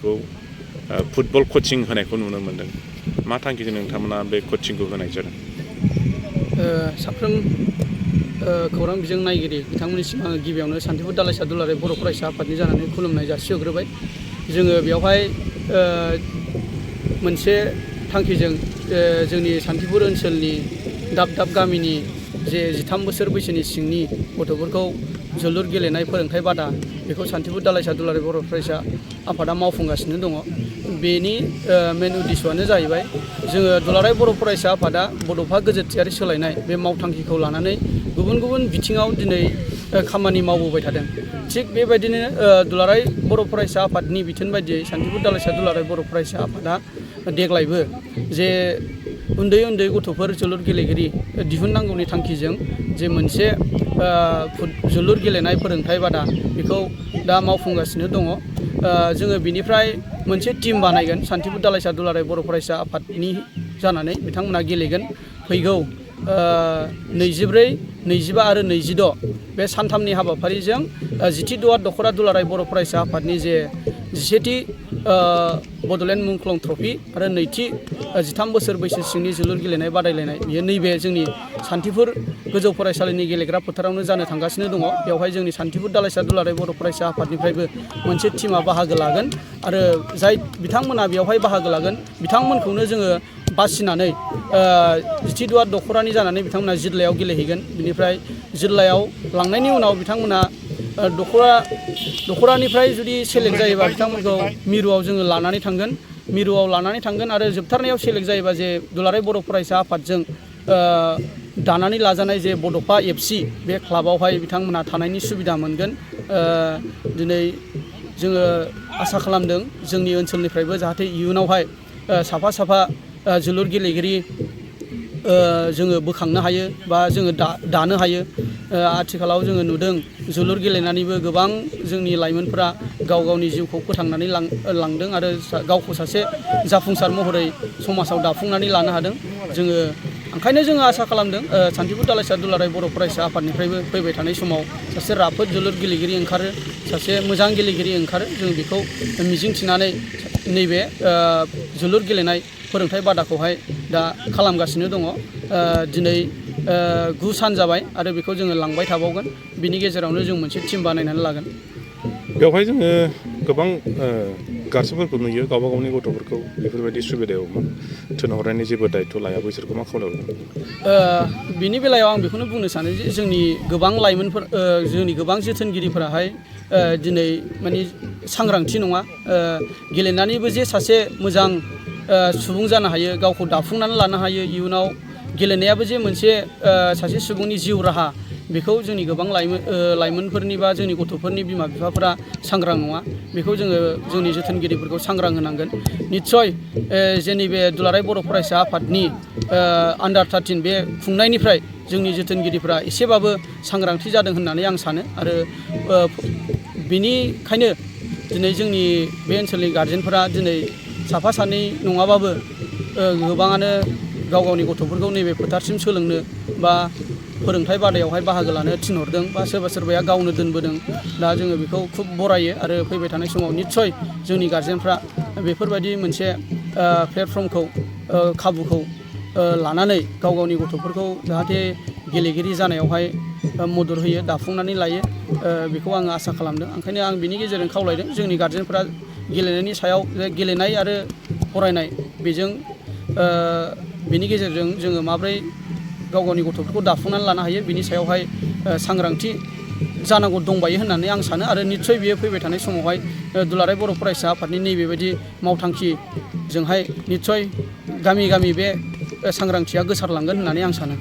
गथ'फोरखौ football coaching होनायखौ नुनो मोन्दों। मा थांखिजों नोंथांमोना बे कचिंखौ होनाय जादों? साफ्रोम खौरां बिजों नायगिरि बिथांमोननिसिम आङो गिबियावनो सान्थिफुर दालाइसा दुलाराय बर' फरायसा आफादनि जानानै खुलुमनाय जासिहरग्रोबाय। जोङो बेवहाय मोनसे थांखिजों जोंनि सान्थिफुर ओनसोलनि दाब दाब गामिनि जे 13 बोसोर बैसोनि सिंनि गथ'फोरखौ जोलुर गेलेनाय फोरोंथाइ बादा बेखौ सान्थिफुर दालाइसा दुलाराय बर' फरायसा आफादा मावफुंगासिनो दङ। बेनि मेन उद्देश्यआनो जाहैबाय जोङो दुलाराय बर' फरायसा आफादा बड'फा गोजोरथियारि सोलायनाय बे मावथांखिखौ लानानै गुबुन गुबुन बिथिङाव दिनै खामानि मावबोबाय थादों। थिग बेबायदिनो दुलाराय बर' फरायसा आफादनि बिथोन बायदियै सान्थिफुर दालाइसा दुलाराय बर' फरायसा आफादा देग्लायबो जे उन्दै उन्दै गथ'फोर जोलुर गेलेगिरि दिहुननांगौनि थांखिजों जे मोनसे जोलुर गेलेनाय फोरोंथाइ बादा बेखौ दा मावफुंगासिनो दङ। जोङो बिनिफ्राय मोनसे टिम बानायगोन सान्थिफुर दालाइसा दुलाराय बर' फरायसा आफादनि जानानै बिथांमोना गेलेगोन। फैगौ 24, 25 आरो 26 बे सानथामनि हाबाफारिजों 10 दख'रा दुलाराय बर' फरायसा आफादनि जे 11थि बड'लेण्ड मुंख्लं ट्रफि आरो 2थि 13 बोसोर बैसो सिंनि जोलुर गेलेनाय बादायलायनाय बियो नैबे जोंनि सान्थिफुर गोजौ फरायसालिनि गेलेग्रा फोथारावनो जानो थांगासिनो दङ। बेवहाय जोंनि सान्थिफुर दालाइसा दुलाराय बर' फरायसा आफादनिफ्रायबो मोनसे टिमा बाहागो लागोन आरो जाय बिथांमोना बेवहाय बाहागो लागोन बिथांमोनखौनो जोङो बासिनानै 12 दख'रानि जानानै बिथांमोना जिल्लायाव गेलेहैगोन। बिनिफ्राय जिल्लायाव लांनायनि उनाव बिथांमोना दख'रानिफ्राय जुदि सेलेक्ट जायोबा बिथांमोनखौ मिरुआव जोङो लानानै थांगोन आरो जोबथारनायाव सेलेक्ट जायोबा जे दुलाराय बर' फरायसा आफादजों दानानै लाजानाय जे बड'फा FC बे क्लाबावहाय बिथांमोना थानायनि सुबिदा मोनगोन। दिनै जोङो आसा खालामदों जोंनि ओनसोलनिफ्रायबो जाहाथे इयुनावहाय साफा साफा जोलुर गेलेगिरि जोङो बोखांनो हायो बा जोङो दानो हायो। आथिखालाव जोङो नुदों जोलुर गेलेनानैबो गोबां जोंनि लाइमोनफोरा गाव गावनि जिउखौ फोथांनानै लांदों आरो गावखौ सासे जाफुंसार महरै समाजाव दाफुंनानै लानो हादों। ओंखायनो जोङो आसा खालामदों सान्थिफुर दालाइसा दुलाराय बर' फरायसा आफादनिफ्रायबो फैबाय थानाय समाव सासे राफोद जोलुर गेलेगिरि ओंखारो, सासे मोजां गेलेगिरि ओंखारो। जों बेखौ मिजिंथिनानै नैबे जोलुर गेलेनाय फोरोंथाइ बादाखौहाय दा खालामगासिनो दङ। दिनै 9 सान जाबाय आरो बेखौ जोङो लांबाय थाबावगोन। बिनि गेजेरावनो जों मोनसे टिम बानायनानै लागोन। बेवहाय जोङो गोबां गारजेनफोरखौ नुयो गावबा गावनि गथ'फोरखौ बेफोरबायदि सुबिदायाव थिनहरनायनि जेबो दायित्व लाया, बैसोरखौ मा खावलायहरगोन? बिनि बेलायाव आं बेखौनो बुंनो सानो जे जोंनि गोबां लाइमोनफोर जोंनि गोबां जोथोनगिरिफोराहाय दिनै माने सांग्रांथि नङा। गेलेनानैबो जे सासे मोजां सुबुं जानो हायो, गावखौ दाफुंनानै लानो हायो इयुनाव, गेलेनायाबो जे मोनसे सासे सुबुंनि जिउ राहा, बेखौ जोंनि गोबां लाइमोनफोरनि बा जोंनि गथ'फोरनि बिमा बिफाफोरा सांग्रां नङा। बेखौ जोङो जोंनि जोथोनगिरिफोरखौ सांग्रां होनांगोन। निस्सय जोंनि बे दुलाराय बर' फरायसा आफादनि आन्डार 13 बे खुंनायनिफ्राय जोंनि जोथोनगिरिफोरा एसेबाबो सांग्रांथि जादों होननानै आं सानो आरो बेनिखायनो दिनै जोंनि बे ओनसोलनि गारजेनफोरा दिनै साफा सानै नङाबाबो गोबाङानो गाव गावनि गथ'फोरखौ नैबे फोथारसिम सोलोंनो बा फोरोंथाइ बादायावहाय बाहागो लानो थिनहरदों बा सोरबा सोरबाया गावनो दोनबोदों। दा जोङो बेखौ खुब बरायो आरो फैबाय थानाय समाव निस्सय जोंनि गारजेनफ्रा बेफोरबायदि मोनसे प्लेटफर्मखौ खाबुखौ लानानै गाव गावनि गथ'फोरखौ जाहाथे गेलेगिरि जानायावहाय मदद होयो, दाफुंनानै लायो, बेखौ आङो आसा खालामदों। ओंखायनो आं बिनि गेजेरजों खावलायदों जोंनि गारजेनफ्रा गेलेनायनि सायाव गेलेनाय आरो फरायनाय बेनि गेजेरजों जोङो माब्रै गाव गावनि गथ'फोरखौ दाफुंनानै लानो हायो बिनि सायावहाय सांग्रांथि जानांगौ दंबायो होननानै आं सानो आरो निस्सय बियो फैबाय थानाय समावहाय दुलाराय बर' फरायसा आफादनि नैबेबायदि मावथांखिजोंहाय निस्सय गामि गामि बे सांग्रांथिया गोसारलांगोन होननानै आं सानो।